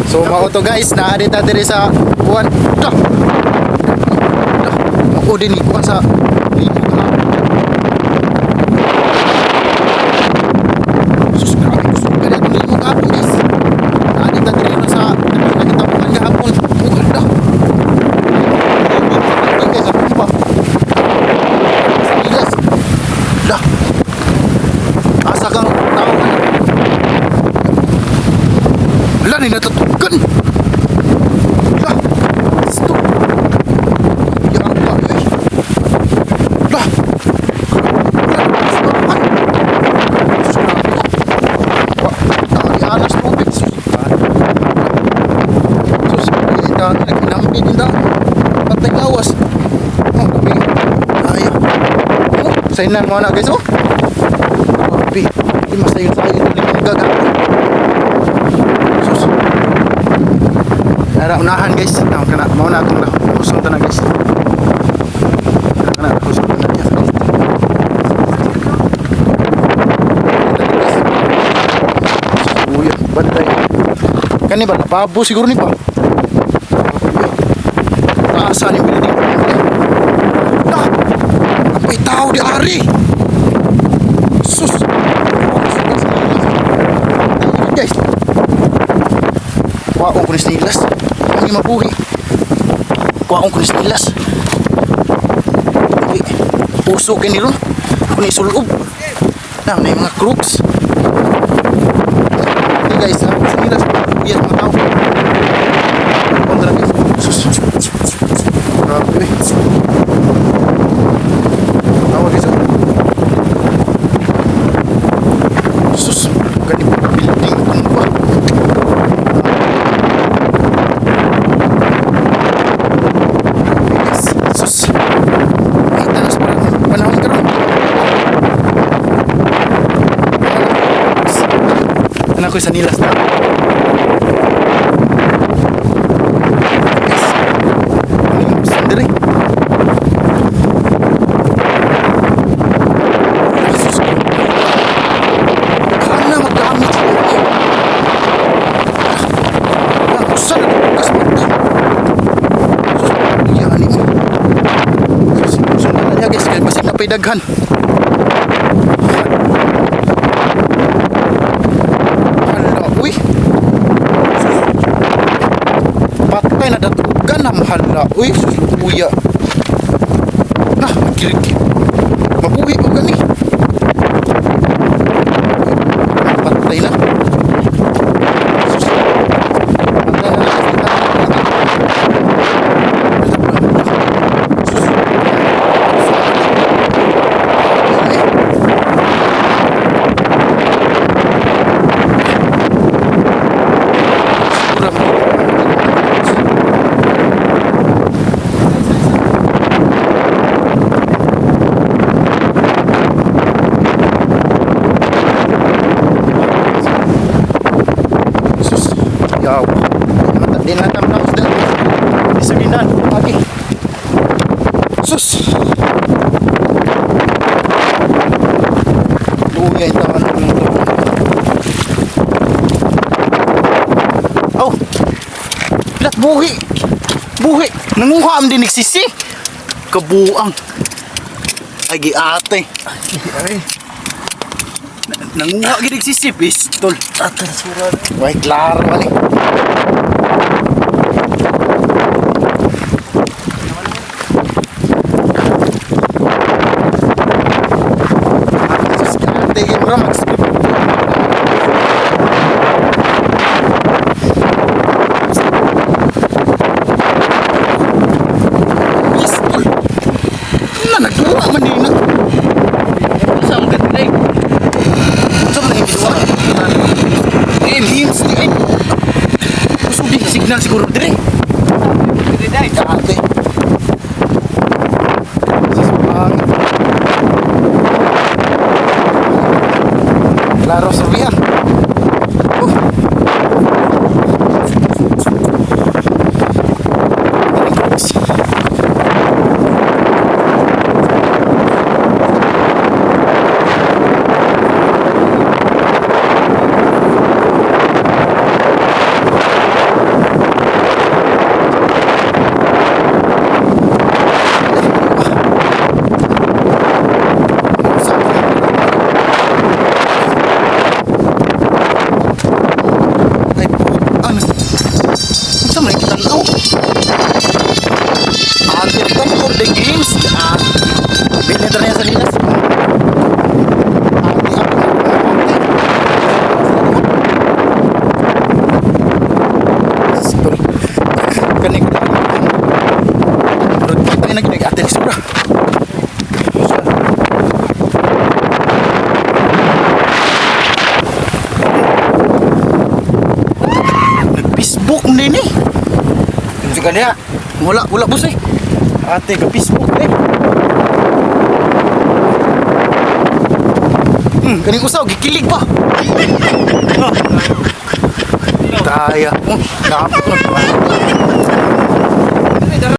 So mao to, guys, naa ta diri sa kuan. Dah. Dah. Mao din ni kuan sa limog ha. Sus, grabe kusog ka dito limog hapon, guys. Naa ta diri na sa nakitabukan gahapon. Oh, hala. Guys, sa tumba. Sa ilas. Dah. Asa kang tao ka? Wala ni natatugan. Lah. Stop. Ya Allah. Eh. Lah. Wala, stop. Sus, grabe. Wa, tao alas tubig. Sus. Sus, kita nag-inambi din daw. Patay lawas. Oh, grabe. Ay. Oh, sainan mo na, guys, oh. Grabe. Di masayon-sayon ulit ang gagawin. Sus. Nara unahan, guys. Tawag kana mao na atong kusog ta na, guys. Kana kusog ta na guys. Uy, bantay. Kani ba lababo siguro ni ba? Taasa ni building. Dah. Apay tao di ari. Sus. Guys. Kuwaon ko ni snilas. Kami mabuhi. Kuwaon ko ni snilas. Dili. Puso kay ni ron. Ako ni sulob. Na yung mga crooks. Okay guys, ako snilas. Yes, mga tao. Kontra, guys. Sus. Grabe eh. Tawa, guys, oh. Sus, gani building ko ba? Yes. Sus. Ay, tanas pa rin. Panahon karon. Anak ko sa nilas na. Yes. Ano yung sandiri? Sus. Kana magamit sa iyo. Ah, usa na bukas mo. Sus, yani mo. Sundan na niya, guys, kaya basig na pa'y daghan. Hala, uy. Patay na datugan na mahala. Uy, sus, uya. Na, magkiriki. Mabuhi ko gani. Patay na. Sus. Patay na. Sus. Sus, yaw. Di na tam tapos dahil. Isulinan, pagi. Sus. Luya yung tawa ng mga. Oh. Pilat buhi. Buhi. Nanguha am din nagsisi. Kabuang. Ay, giate. Ay, Nanguha gid nagsisi, pistol. Ate sura. Way, klaro ali. Sus, ate, yung mura, mag-skip. Pistol. Na, nagduwa man din na. Sa ang ganda eh. Sa mga individual. Games di ay. Gusto di signal siguro dire. Dire. Ate. Sa Klaro sa biya. Oh. din eh. Unsa ka niya? Wala, wala, boss eh. Ate, ka Facebook eh. Kaning usaw, gikilig pa. Taya. Oh, napot na.